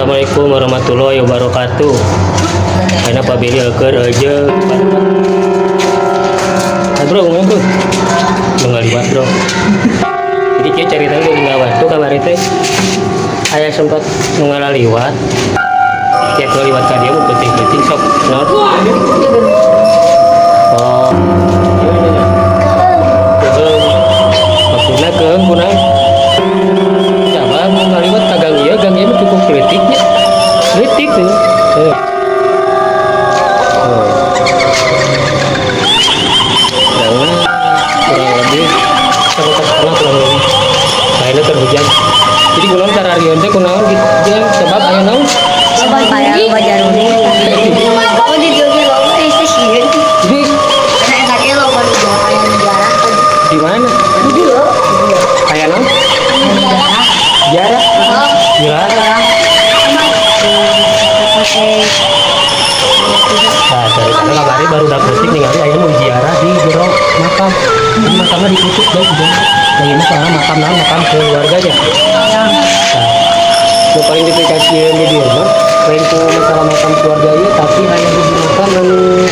Assalamualaikum warahmatullahi wabarakatuh. Karena Pak Billy keur aja. Nah, bro, ngomong bro. Lu ngaliwat bro. Jadi kieu ceritanya di ngaliwat tuh kamari teh. Aya sempat nu ngalaliwat. Tiap ngaliwat ka dia mau penting-penting sok naon. Oh. Iya, iya, iya. Keuheung. Maksudna keuheung kunaon? Coba mun ngaliwat ka gang ieu, gang ieu mah cukup leutik nya. Leutik tuh. Tuh. Tuh. Gangna kurang lebih 1,5 meter kurang lebih. Ayeuna keur hujan. Jadi kunaon kararieun teh kunaon gitu jeung sebab aya naon? Aya loba jaruni. Oh, di dieu ge loba ieu sieun. Jadi Karena eta ge loba nu aya nu jarah. Di mana? Di dieu. Di dieu. Aya naon? Aya nu jarah. Jarah. Oh, Jarah. pakai. Nah, dari sana kamari baru dapet ningali aya nu ziarah di jero makam. Ini makamnya ditutup guys, guys. Nah, ini soalnya makam naon, makam keluarganya. Nah, nu paling dipikasieun di dieu mah lain ku masalah makam keluarga ieu, tapi aya hiji makam anu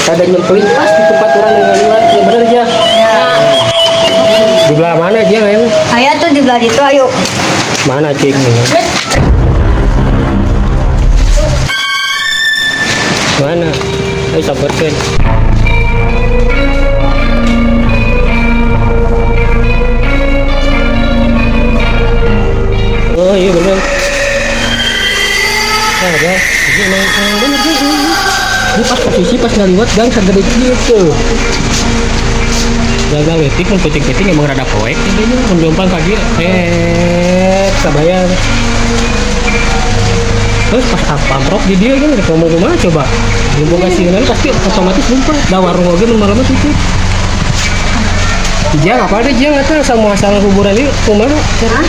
rada nyempelin pas di tempat urang ngaliwat, ya bener ya. Ya. Di belah mana dia aya? Aya tuh di belah itu, ayo. Mana cik? Mana? Ayo sabarkeun. Oh iya bener. Nah, ya. Jadi emang emang bener sih. Ini pas posisi pas ngaliwat gang sagede kieu tuh. Gang leutik mun peuting-peuting emang rada poek ini mun jomplang ka dieu. Kabayang. Terus pas amprok di dia kan rek ngomong kumaha coba. Mun boga sieun pasti otomatis lupa. Da warung oge mun malam tutup. Jang apa deh jang eta sama masalah kuburan ieu kumaha? Hah?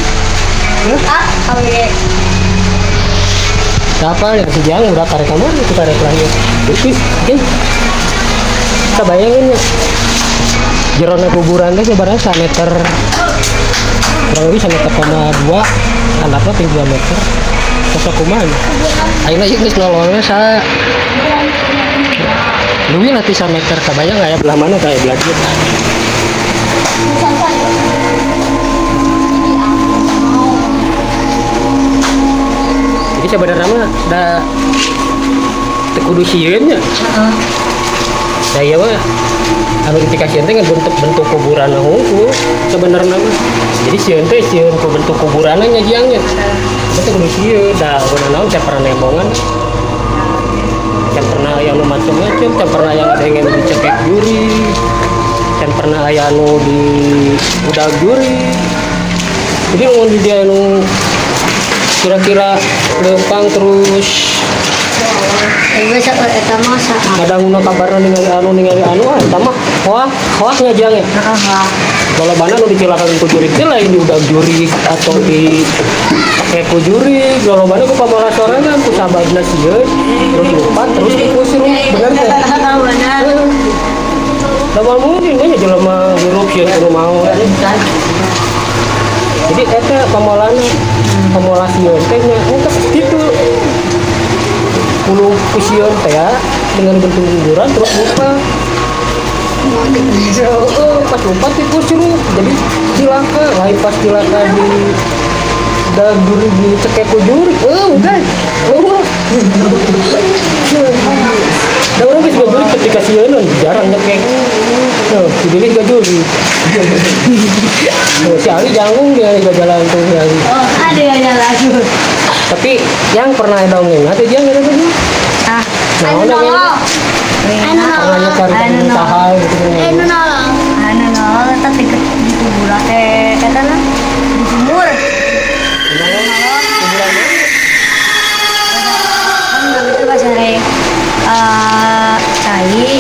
Hah? Ah, awe. Siapa ya si Jang udah karek kamar itu karek lahir. Terus kan kita bayangin ya. Jerona kuburan teh sebenarnya 1 meter kurang lebih 1,2 meter, handapna ping 2 meter. Sosok kumaha nya? Ayeuna ieu geus nololna sa leuwih lah ti 1 meter, kabayang aya belah mana tah, aya belah dieu. Jadi sebenarnya mah da teu kudu sieun nya. Heeh. Da ieu mah anu dipikasieun teh ngan bentuk-bentuk kuburan hungkul sebenarnya mah. Jadi sieun teh sieun ku bentuk kuburanna nya jiang nya. Itu teh kudu sieun da kunaon teh pernah nembongan. Can pernah aya nu macem-macem, can pernah aya nu dicekek juri, can pernah aya nu di udag juri. Jadi mun di dia nu kira-kira lempang terus Bisa eta mah sa. Kadang nu kabarna ningali anu ah eta mah hoak hoak nya jang ya. Heeh, hoak. Lolobana nu dicilakakeun ku jurig teh lain di udag jurig atau di cekek ku jurig, lolobana ku pamolah sorangan ku sababna sieun terus lompat terus dikusir bener teh. Bener. Da moal mungkin nya jelema hirup sieun kudu maot. Jadi eta pamolana pamolah sieun teh nya eta kitu. Kudu ku sieun teh ya dengan bentuk kuburan terus lupa. Heeh, pas lompat dikusir jadi cilaka, lain pas cilaka di da jurig dicekek ku jurig. Heuh, udah. Eueuh. Da urang geus jurig ketika sieun jarang nyekek. Tuh, si Billy juga jurig. Tuh, si Ali janggung dia juga jalan tuh si Ali. Oh, ada yang jalan. Tapi yang pernah dongeng atau dia nggak ada tuh? Ah, Nah, Anu dongeng. nolong. Anu Pernah nolong. cari Anu usaha gitu. Anu nolong. Anu nolong eta di kuburan eh eta na di sumur. Kuburan mana? Kan itu pas hari cai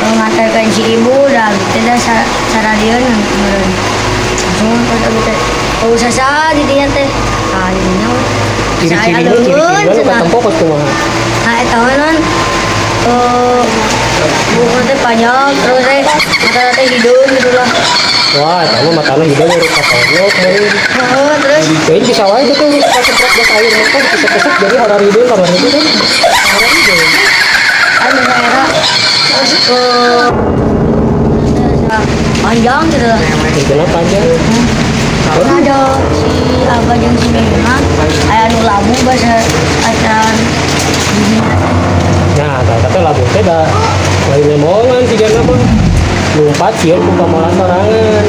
mengantarkan si ibu dah gitu dah saradieun meureun. Langsung terus abi teh oh sasa di dinya teh. Ah di dinya. Saya Ciri-cirinya, ciri-cirinya lu cenah. katempo kos kumaha? Nah, eta we non eh buku teh panjang terus teh mata teh hidung gitu lah. Wah, eta mah matana juga urut katonok meureun. Oh, terus Jadi bisa wae gitu semprot gas air mata dikesek-kesek jadi hararideun kamar itu kan. Hararideun. Anu daerah terus panjang gitu lah. Itu panjang. Ada si Abah jeung si Mima aya nu labu bahasa acan. Nah, kata labu teh da lain ngomongan si jana mah. Lumpat sieun ku pamolan sorangan.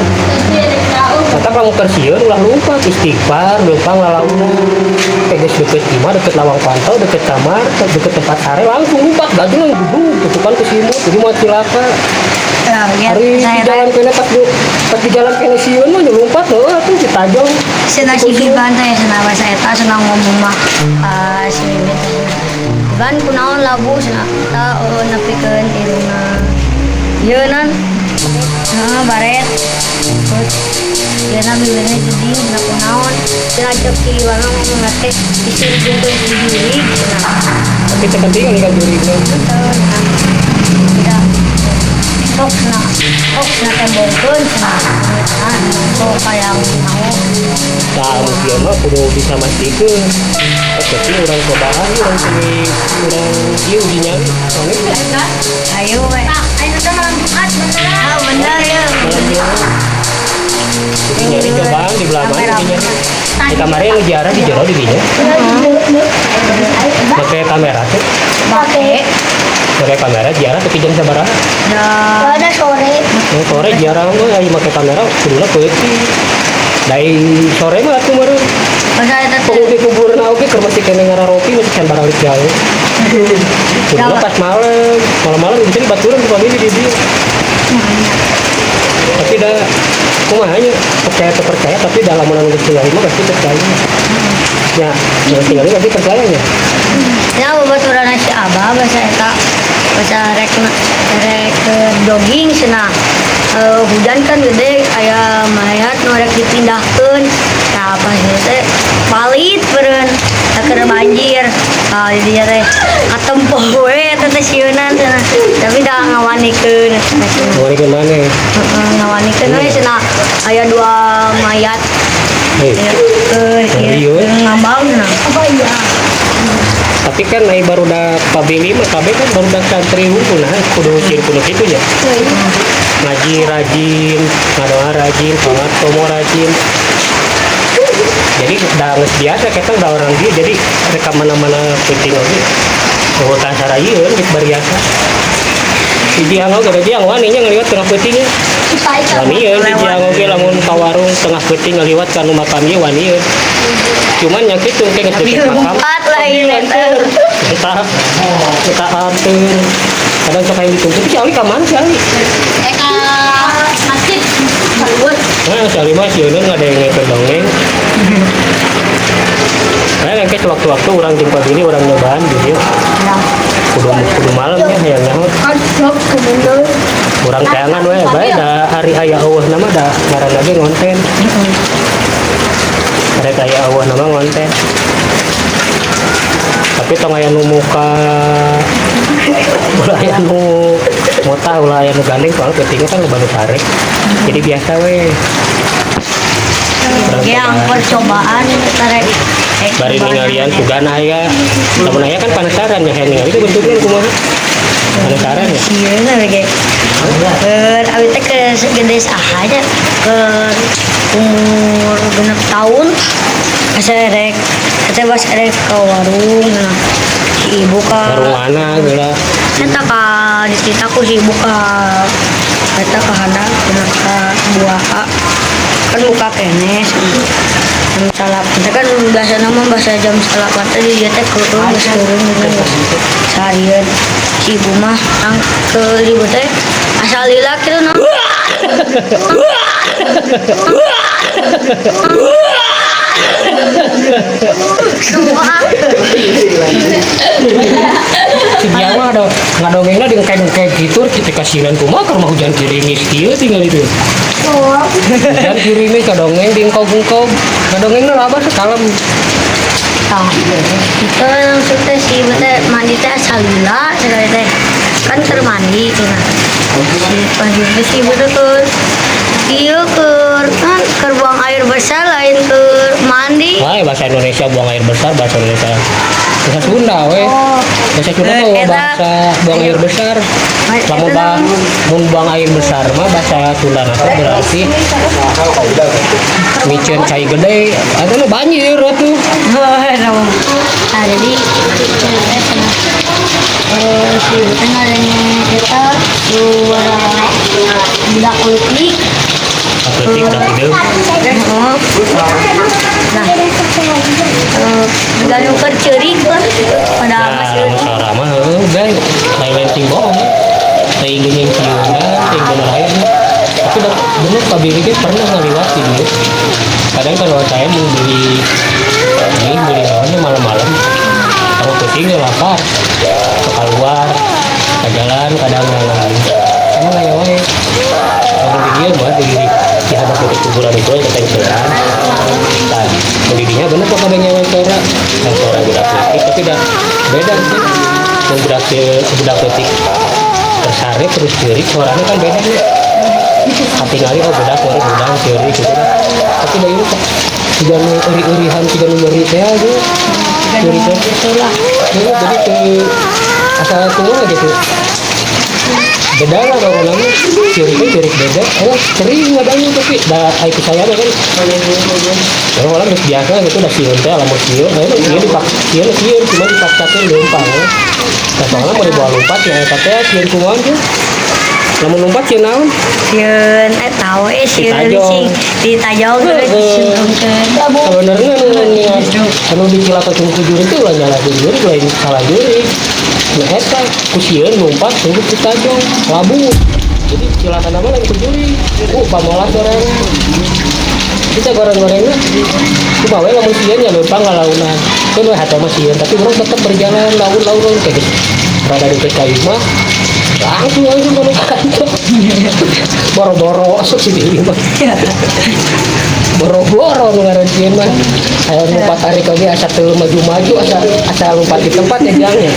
Kata kamu keur sieun ulah lumpat istighfar, leumpang lalaunan. Kayak geus deket imah, deket lawang pantau, deket kamar, deket tempat sare langsung lumpat gajeng duduk tutupan ke simut jadi mau cilaka. Ya, ya, Hari di saya jalan kene pas di jalan kene sieun mah lumpat heuh atuh ditajong. Cenah si Biban teh cenah bahasa eta cenah ngomong mah si Mimi teh. Biban kunaon labu cenah eta oh, nepikeun irungna. Ieu nan. Heeh, baret. Terus ieu na bibirna jadi cenah kunaon. Cenah cek si Iwan mah ngomong teh disirikeun ku jurig cenah. Tapi teu penting kan jurigna. Betul, nah. Tidak. Sok cenah, sok cenah tembongkeun cenah. Nah, sok kayak mau. Tah anu kieu mah kudu bisa mastikeun. Oh, tapi urang cobaan urang sini urang ieu uji nyali. Soalnya Ayo we. Ayo nonton malam Jumat beneran. Ah, bener ya. malam Jumat. Uji nyali cobaan di belah mana uji nyali. Di kamarnya nu ziarah di jero di dinya. Pakai kamera tuh. Pakai. Pakai kamera ziarah tapi jam sabaraha? Dah. Ada sore. Yang sore ziarah mah aya make kamera kuduna peuting. Dari sore mah atuh meureun. Masa eta teh Penghuni kuburan oge keur masih kene ngararopi masih can baralik jauh. Kuduna pas malam, malam-malam bisa dibaturan ku pamili di dieu. Tapi dah kumaha nya percaya atau percaya tapi dalam anu geus tinggal mah pasti percaya. Ya, geus tinggal pasti percaya nya. Ya babaturan si Abah bahasa eta bahasa rek rek jogging cenah. Eh, hujan kan gede aya mayat nu rek dipindahkeun. Nah, pas ieu teh palit beureun keur banjir. Ah, di dinya teh katempo we eta teh sieunan cenah. Tapi da ngawanikeun cenah. Ngawanikeun maneh? Heeh, ngawanikeun we cenah aya dua mayat. Hei. Ieu Serius? ngambang cenah. Apa iya? Tapi kan ai barudak pabili mah kabeh kan barudak santri hungkul nah kudu sieun kudu kitu nya. Ngaji rajin, ngadoa rajin, sholat komo rajin. Jadi udah geus biasa kita udah orang dia jadi rek ka mana-mana penting oge. Eueuh kasarayeun geus bariasa. Si Jiang oge da Jiang wani nya ngaliwat tengah peuting nya. Wanieun si Jiang oge lamun ka warung tengah peuting ngaliwat ka nu makam ieu wanieun. Cuman nya kitu engke geus Tapi deket makam. lompat lah ini teh. Kita kita atur. Kadang sok hayang dituntut si Ali ka mana si Ali? Eka masjid. Bagus. Nah, si Ali mah sieun ngadenge dongeng. Nah, engke sewaktu-waktu urang jeung pabili urang nyobaan di dieu. Kudu kudu malam ya hayang nyaho. Urang teangan we bae da hari aya eueuh nama da ngaranna ge ngonten. Rek aya eueuh nama ngonten. Tapi tong aya nu muka ulah aya nu motah ulah aya nu gandeng soalnya peutingnya kan loba nu sare. Jadi biasa we. Urang Yang cobaan. percobaan tarik Bari ningalian sugan aya. Lamun aya kan penasaran ya hayang ningali itu bentuknya kumaha. Penasaran ya. Sieun we ge. Keur abi teh ke gede saha nya ke umur 6 tahun asa rek teh pas rek ke warung nah si ibu ka Warung mana geura? Eta ka dititah ku si ibu ka eta ka handap bener ka buah kan buka keneh jam 9 teh kan biasa nama bahasa jam 9 teh di dieu teh turun geus turun gitu geus seharian si ibu mah ang ke ibu teh asal lila kitu nah. Semua. Si dia mah ada ngadongengna di kayak gitu kita kasihan kumaha keur mah hujan girimis kieu tinggal itu. Hujan girimis kadongeng di engkog-engkog. Ngadongengna laba sakalem. Tah, itu langsung teh si ibu teh mandi teh asal lila sekali teh kan keur mandi cenah. Si pas itu si ibu teh tuh Iya, keur kan keur buang air besar, lain keur mandi. Wah, bahasa Indonesia buang air besar, bahasa Indonesia, bahasa Sunda we. Bahasa Sunda mah Eta. Bahasa buang air besar. Lamun Eta bah, mun buang air besar mah bahasa Sunda nah berarti miceun cai gede atau mah banjir atuh. Nah, jadi teh cenah si ibu teh ngadenge eta suara budak leutik. Leutik da hideung. Heeh. Nah, jiga nu keur ceurik lah pada Nah, masih lamun suara mah heuh guys, lain-lain ting bohong. Teuing geuning sieunna, teuing bener aya. Tapi dah bener Pak Biri ge pernah ngaliwat di dieu. Kadang kalau saya mau beli ini, beli naonnya malam-malam. Kalau penting ya lapar. Keluar ke jalan kadang lain. Emang aya wae. Lamun di dieu mah di hadap ke kuburan itu kita tengseran. Nah, pendidinya bener kok ada nyawa suara. Nah, suara budak leutik tapi dah beda sih. Mun budak leutik tersare terus ceurik suaranya kan beda nih. Katingali, oh, budak suara budak ceurik gitu kan. Tapi da ieu kok jiga nu euri-eurihan, jiga nu nyeri teh aja. Ceurik teh. Itulah. Ya, jadi ke asal kumaha gitu. Beda lah pokoknya mah. Ceuriknya ceurik beda. Oh, sering ngadangnya tapi da ai ku saya mah kan. Ya orang geus biasa gitu udah sieun teh lamun sieun, nah itu sieun dipak sieun sieun cuma dipaksakeun leumpang ya. Nah, soalnya mau dibawa lompat ya eta teh sieun kumaha tuh. Lamun lompat sieun naon? Sieun eta we sieun. Ditajong. Sing ditajong terus disungkeun. Sebenarnya nu anu dicilakakeun ku jurig itu ulah nyalahkeun jurig, lain salah jurig. Nah, eta ku sieun lompat tunggu ditajong labu. Jadi cilakana mah lain ku jurig. Pamolah sorangan. Kita goreng-gorengnya kumaha we lamun sieun ya leumpang ngalaunan. Keun we hate mah sieun tapi urang tetep berjalan laun-laun laun kayak geus rada deket ka imah langsung langsung ke kantor boro-boro asup si diri mah boro-boro nu ngaran sieun mah aya lompat tarik oge asa teu maju-maju, asa asa lompat di tempat ya jangnya,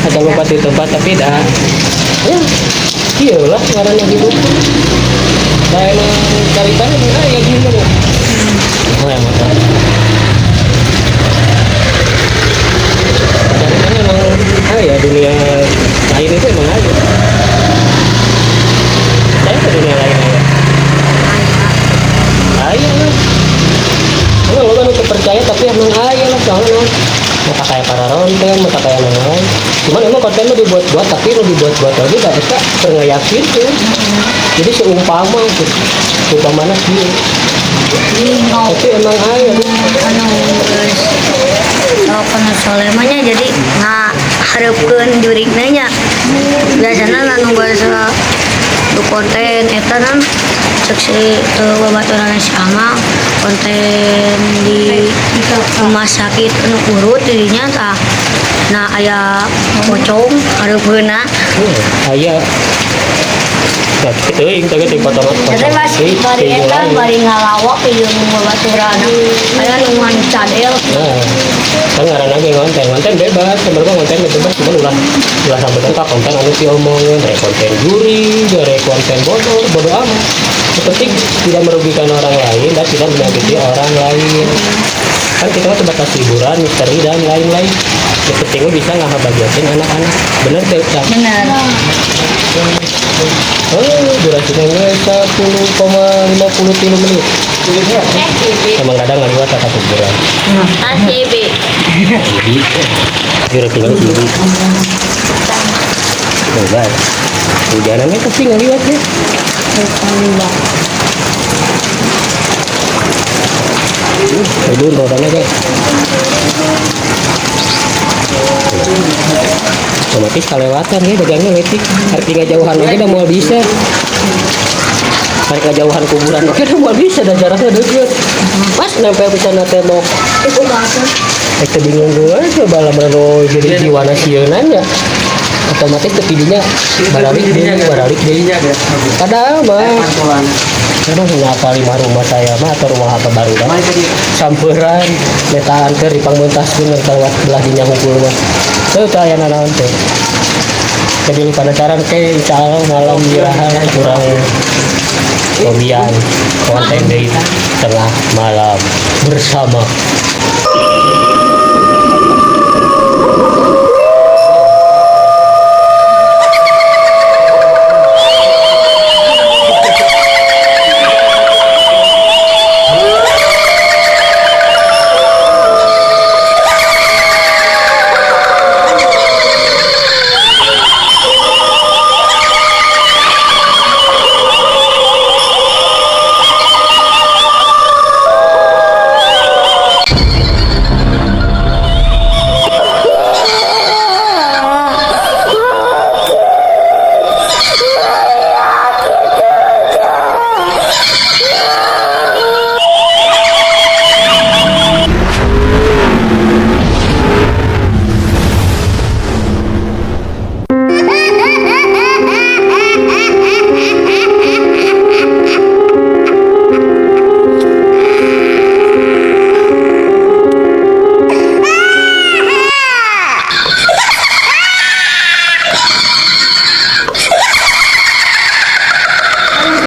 asa lompat di tempat. Tapi dah ya iyalah ngaranna hidup. Nah, emang ceritanya emang aya gitu. Oh, emang ceritanya emang ya dunia lain itu emang ada. Saya ke dunia lain aya. Aya lah. Emang lo kan untuk percaya tapi emang aya lah, soalnya non mata kayak para ronten, mata kayak lain. Cuman emang konten lo dibuat-buat tapi lo dibuat-buat lagi gak bisa pernah yakin tuh. Jadi seumpama gitu. Seumpamana sih. Tapi emang aya. Anu geus kalau kono soleh mah nya jadi ngahareupeun jurigna nya. Biasana anu bahasa du konten eta kan cek si babaturan si Amang konten di rumah sakit anu urut dirinya tah, nah aya pocong hareupeunna. Aya. Nah, teuing teh teuing potongan. Jadi mas bari eta bari ngalawak jeung babaturan aya nu cadel. Nah, kan ngaranna ge konten, konten bebas, sebenarnya konten bebas, cuman ulah ulah sampai ka konten anu diomongin, rek konten juri, rek konten bodoh, bodoh amat. Yang penting tidak merugikan orang lain dan tidak menyakiti orang lain. Kan kita mah sebatas hiburan, misteri dan lain-lain. Yang penting mah bisa ngahabagiakeun anak-anak. Bener teh, Cak? Bener. Oh, durasinya 10,53 menit. Emang kadang ngaliwat kata kuburan. ACB. Jadi, kira-kira ini. Coba. Hujanannya pasti ngaliwat ya. Tidur rodanya guys. Otomatis kelewatan ya dagangnya letik. Arti ngajauhan oke udah mau bisa. Arti ngajauhan kuburan oke udah mau bisa dan jaraknya deket. Pas nempel bisa na tembok. Itu bingung gue coba lah nu jadi jiwana sieunna nya. Otomatis ke tidinya baralik deui, baralik deui. Padahal mah aduh, ngapal lima rumah saya mah atau rumah apa baru dah. Samperan metaan teh di pangmentaskeun lewat belah dinya hungkul mah. Teu teu aya nanaon teh. Jadi penasaran ke, insya Allah malam iraha kurang cobian konten di tengah malam bersama.